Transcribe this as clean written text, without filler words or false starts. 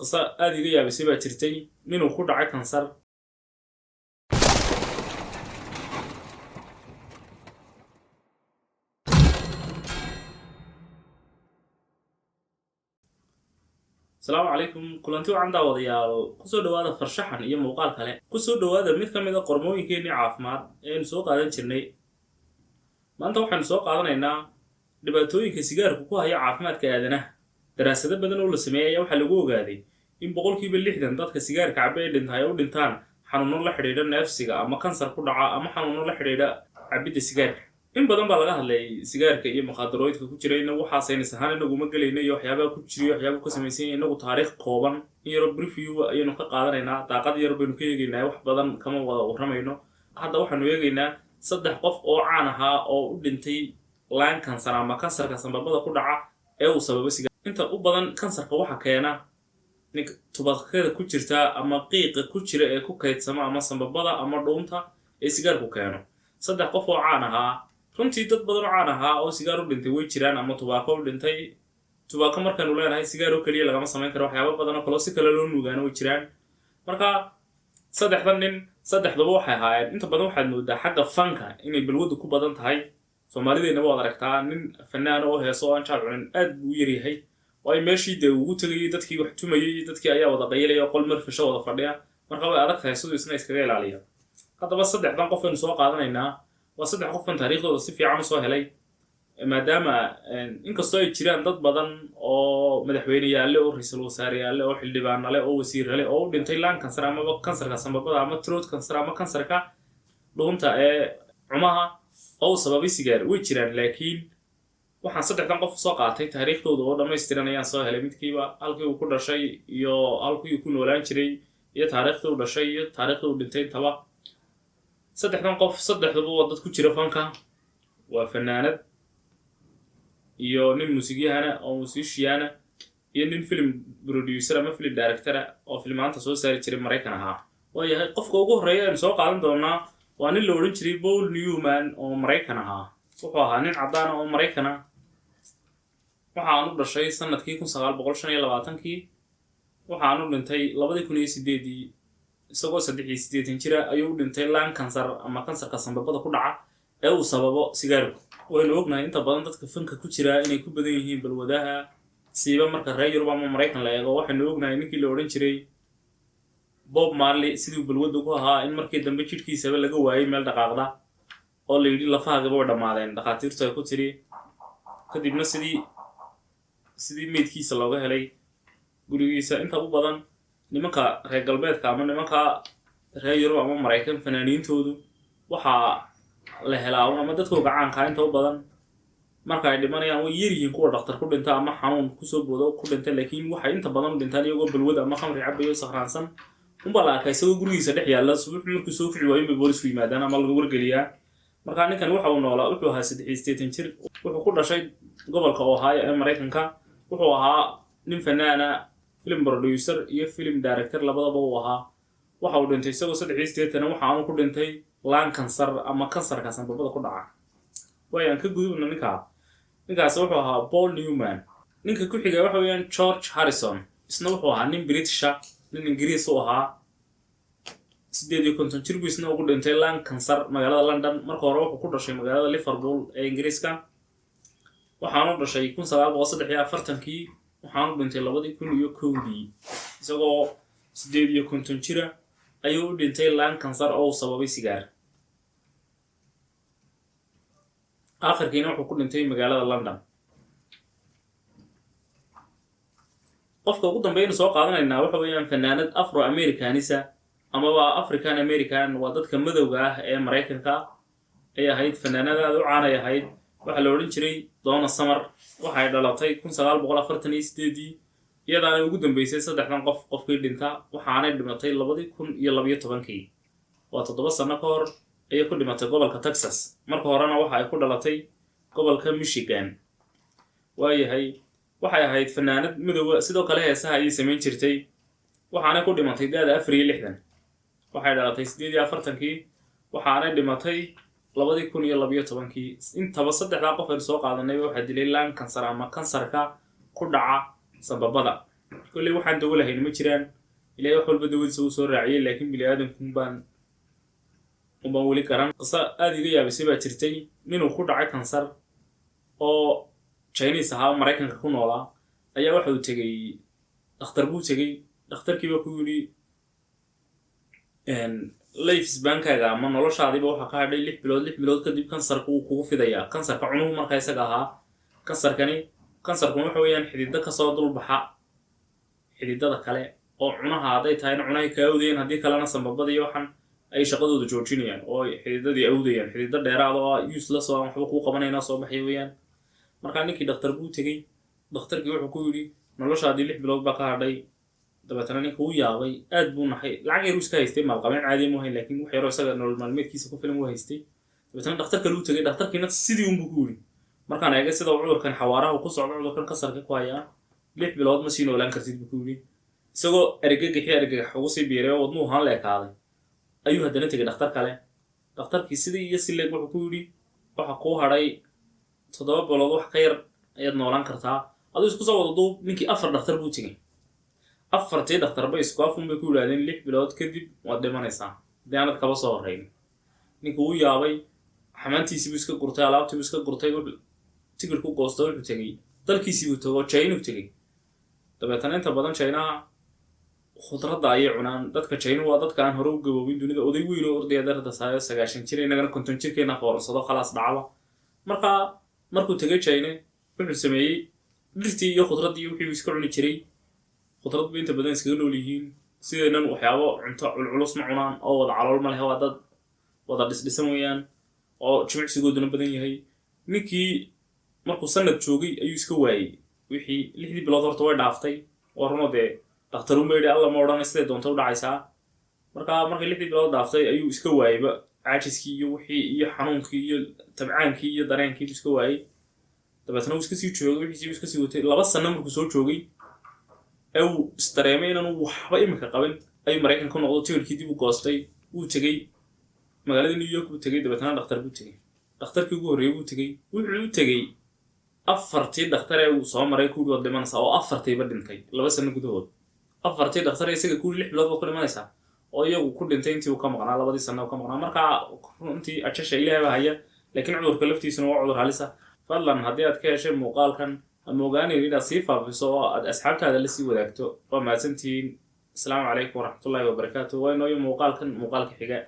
Qiso aada iga yaabisay baa jirtay, ninuu ku dhacay kansar. Asalaamu calaykum, kulanti wacan daawadayaal. Kusoo dhawaada farshaxan iyo muuqaal kale. Kusoo dhawaada mid ka mid a qormooyinkeenii caafimaad ee aynu soo qaadan jirnay. Maanta waxaynu soo qaadanaynaa dhibaatooyinka sigaarku ku haya caafimaadka aadanaha. Daraasado badan oo la sameeyey ayaa waxaa lagu ogaaday in 60% dadka sigaarka caba ee dhinta ay u dhintaan xanuuno la xidhiidha neefsiga ama kansar ku dhaca ama xanuuno la xidhiidha cabidda sigaarka. In badan baa laga hadlay sigaarka iyo mukhaadaroodka ku jira. Inagu waxaa saynis ahaan inaguma gelayno iyo waxyaabaha ku jiriyo waxyaabaha ka samaysan yahay. Inagu taariikh kooban in yaro briefview ayaynu ka qaadanaynaa, daaqad yar baynu ka eegaynaa, wax badan kama wada warramayno. Hadda waxaanu eegaynaa saddex qof oo caan ahaa oo u dhintay laan kansar ama kansarka sambabada ku dhaca ee uu sababo sigaar. Inta u badan kansarka waxa keena tubakada ku jirta ama qiiqa ku jira ee ku kaydsama ama sambabada ama dhuunta ee sigaarku keeno. Saddex qof oo caan ahaa, runtii dad badan oo caan ahaa oo sigaar u dhintay way jiraan ama tubaako u dhintay. Tubaako markaanu leenahay, sigaar oo keliya lagama samayn karo, waxyaaba badan oo kaloo si kale loo nuugaano way jiraan. Marka saddexdan nin, saddexduba waxay ahaayeen, inta badan waxaad moodaa xagga fanka inay balwadu ku badan tahay. Soomaalideenaba waad aragtaa, nin fanaan oo heeso oo aan jaad cunin aad buu u yaryahay, waayo meeshii dee ugu tegayay dadkii wax tumayay, dadkii ayaa wada qayilaya oo qol marfisho wada fadhiya. Marka way adag tahay siduu isna iskaga ilaaliya. Haddaba saddexdan qof aynu soo qaadanaynaa waa saddex qofkan taariikhdooda si fiican usoo helay, maadaama inkastoo ay jiraan dad badan oo madaxweyneyaale oo ra-iisul wasaareyaale oo xildhibaanale oo wasiirale oo u dhintay laan kansar amaba kansarka sambabada ama throat kansar ama kansarka dhuunta ee cumaha oo uu sababay sigaar, way jiraan. Laakiin waxaan saddexdan qof soo qaatay taariikhdooda oo dhammaystiran ayaan soo helay, midkiiba halkii uu ku dhashay iyo halkii uu ku noolaan jiray iyo taariikhdii uu dhashay iyo taariikhdii uu dhintay intaba. Saddexdan qof saddexduba waa dad ku jira fanka, waa fanaanad iyo nin muusigyahana oo musiciana iyo nin film producer ama film directora oo filmaanta soo saari jiray Maraykan ahaa. Waayahay, qofka ugu horreeya aynu soo qaadan doonaa waa nin la odhan jiray Paul Newman oo Maraykan ahaa. Wuxuu ahaa nin caddaana oo Maraykana. Waxaanu dhashay sanadkii 1925-kii, waxaanu dhintay 2008-dii. Isagoo 83 jira ayuu u dhintay laan kansar ama kansarka sambabada ku dhaca ee uu sababo sigaarku. Waynu ognahay inta badan dadka fanka ku jira inay ku badan yihiin balwadaha, siiba marka reer Yurub ama Maraykan la eego. Waxaynu ognahay ninkii la odhan jiray Bob Marley siduu balwadda ku ahaa, in markii dambe jidhkiisaba laga waayey meel dhaqaaqda oo la yidhi lafahaagaba way dhammaadeen, dhakhaatiirtu ay ku tidhi. Kadibna sidii meydkiisa looga helay gurigiisa. Inta u badan nimanka reer galbeedka ama nimanka reer Yurub ama Maraykan fanaaniintoodu waxaa la helaa ama dadkooga caankaa inta u badan marka ay dhimanayaan way yaryihiin kuwa dhaktar ku dhinta ama xanuun kusoo boodo ku dhinta, laakiin waxay inta badan u dhintaan iyagoo balwada ama khamri cabayo sakhraansan unbaa la arkaa isagoo gurigiisa dhex yaalla. Subuux markuu soo kici waayo inbay boolisku yimaadaan ama lagu wargeliyaa. Markaa ninkan waxa uu noolaa, wuxuu ahaa 83 jir. Wuxuu ku dhashay gobolka Ohio ee Maraykanka. Wuxuu ahaa nin fanaana, film producer iyo film director labadaba uu ahaa. Waxa uu dhintay isagoo 83-na, waxaanu ku dhintay laan kansar ama kansarka sanbabada ku dhaca. Waayaan ka gudubna ninkaa. Ninkaasi wuxuu ahaa Paul Newman. Ninka ku xiga waxa weeyaan George Harrison. Isna wuxuu ahaa nin Britisha, nin Ingiriis u ahaa. 58 jir buu isna ugu dhintay laan kansar magaalada London. Marka hore wuxuu ku dhashay magaalada Liverpool ee Ingiriiska. Waxaanu dhashay 1943-kii, waxaanu dhintay 2001-dii. Isagoo 58 jira ayuu u dhintay laan kansar oo uu sababay sigaar. Aakhirkiina wuxuu ku dhintay magaalada London. Qofka ugu dambeeyanu soo qaadanaynaa waxa weeyaan fanaanad Afro Americanisa amaba African American, waa dadka madowga ah ee Maraykanka ay ahayd. Fanaanada aad u caanay ahayd waxaa la odhan jiray Donna Summer. Waxay dhalatay 1948-dii, iyadaanay ugu dambeysay saddexdan qof qofkii dhinta. Waxaanay dhimatay 2012-kii, waa 7 sano ka hor ayay ku dhimatay gobolka Texas. Marka horena waxa ay ku dhalatay gobolka Michigan. Waayahay, waxay ahayd fanaanad midooba, sidoo kale heesaha ayay samayn jirtay. Waxaanay ku dhimatay da-da 64. Waxay dhalatay 48-kii, waxaanay dhimatay 2012-kii. Intaba saddexdaa qof aynu soo qaadanayba waxaa dilay laan kansar ama kansarka ku dhaca sambabada. Kolley waxaan dawo lahayn ma jiraan. Ilahay wax walba dawadiisa uu soo raaciyey, laakiin bini aadamku unbaan weli garan. Qiso aada iga yaabisay baa jirtay. Ninuu ku dhacay kansar oo Chinese ahaa, Maraykanka ku noolaa, ayaa waxa uu tegey dhakhtar buu tegey. Dhakhtarkii baa ku yidhi, "Life span-kaaga ama noloshaadiiba waxaa ka hadhay 6 bilood. 6 bilood kadib kansarka wuu kugu fidayaa." Kansarka cunuhu marka isaga ahaa kansarkani. Kansarkuna waxa weeyaan xididdo kasoo dulbaxa xididada kale oo cunaha hadday tahayna cunahay ka awdayaan, haddii kalena sambabada iyo waxan ay shaqadooda joojinayaan oo ay xididadii awdayaan. Xidido dheeraada oo useless oo aan waxba kuu qabanayna soo baxay weeyaan. Markaa ninkii dhakhtar buu tegey. Dhakhtarkii wuxuu ku yidhi, "Noloshaadii 6 bilood baa ka hadhay." Dabeetana ninka uu yaabay, aad buu naxay. Lacag yar uu iska haystay, maalqabeen caadiya mu hayn, laakiin wax yaroo isaga nolol maalmeedkiisa ku filan uu haystay. Dabeetana dhakhtar kale uu tegey. Dhakhtarkiina sidii unbuu ku yidhi, "Markaan eegay sida uu cudurkan xawaaraha uu ku socdo, cudurkan kansarka ku hayaa, 6 bilood ma sii noolaan kartid," buu ku yidhi. Isagoo argagaxii argagax ugu sii biiray oo wadnuhu haan la ekaaday ayuu haddana tegey dhakhtar kale. Dhakhtarkii sidii iyo si leeg wuxuu ku yidhi, "Waxa kuu hadhay 7 bilood, wax ka yar ayaad noolaan kartaa." Aduu isku soo wada duub, ninkii afar dhakhtar buu tegey. Afartii dhakhtarba isku afun bay ku yidhahdeen, "6 bilood kadib waad dhimanaysaa haddii aanad kaba soo horrayn." Ninkii wuu yaabay. Xamaantiisii buu iska gurtay, alaabtii buu iska gurtay, tigir ku goosta, wuxuu tegey dalkiisii buu tago, China-uu tegey. Dabeetana inta badan Chinaha khudradda ayay cunaan. Dadka Chinuhu waa dadka aan hore u gaboobin dunida. Oday weyn oo ordaya darda saayo 90 jir, innagana 50 jirkeena foorarsado, khalaas dhacba. Marka markuu tegay China, wuxuu sameeyey dhirtii iyo khudraddii wixii uu iska cuni jiray. Khudrad bay inta badan iskaga nool yihiin. Sideenan waxyaabo cunto culculus ma cunaan oo wada calool ma leh. Waa dad wada dhisdhisan weeyaan oo jimicsigooduna badan yahay. Ninkii markuu sanad joogay ayuu iska waayey wixii. 6dii bilood horta way dhaaftay, waa runo dee. Dhakhtarunba yidhi, Alla ma odhanay, siday doonta u dhacaysaa. Marka markay 6dii bilood dhaaftay ayuu iska waayeyba caajiskii iyo wixii iyo xanuunkii iyo tabcaankii iyo dareenkii buu iska waayey. Dabeetna uu iska sii joogay, wixiisii uu iska sii watay. 2 sano markuu soo joogay ee uu isdareemay inaanu waxba imika qabin, ayuu Maraykan ku noqdo, tigirkii dib u goostay, wuu tegey magaalada New York buu tegey. Dabeetna dhakhtar buu tegey. Dhakhtarkii ugu horreeyey buu tegey. Wuxuu u tegey afartii dhakhtar ee uu soo maray kuwii waad dhimanaysaa, oo afartiiba dhintay 2 sano gudahood. Afartii dhakhtar ee isaga kuwii 6 bilood baad ku dhimanaysaa, oo iyagu ku dhintay intii uu ka maqnaa, 2dii sano uu ka maqnaa. Marka runtii ajasha Ilaahay baa haya, laakiin cudurka laftiisuna waa cudur halisa. Fadlan haddii aad ka heshay muuqaalkan, ama ogaanayn inaad sii faafiso oo aad asxaabtaada la sii wadaagto. Waa mahadsantihiin. Asalaamu calaykum waraxmatullaahi wabarakaatu. Waa inooyo muuqaalkan muuqaalka xiga.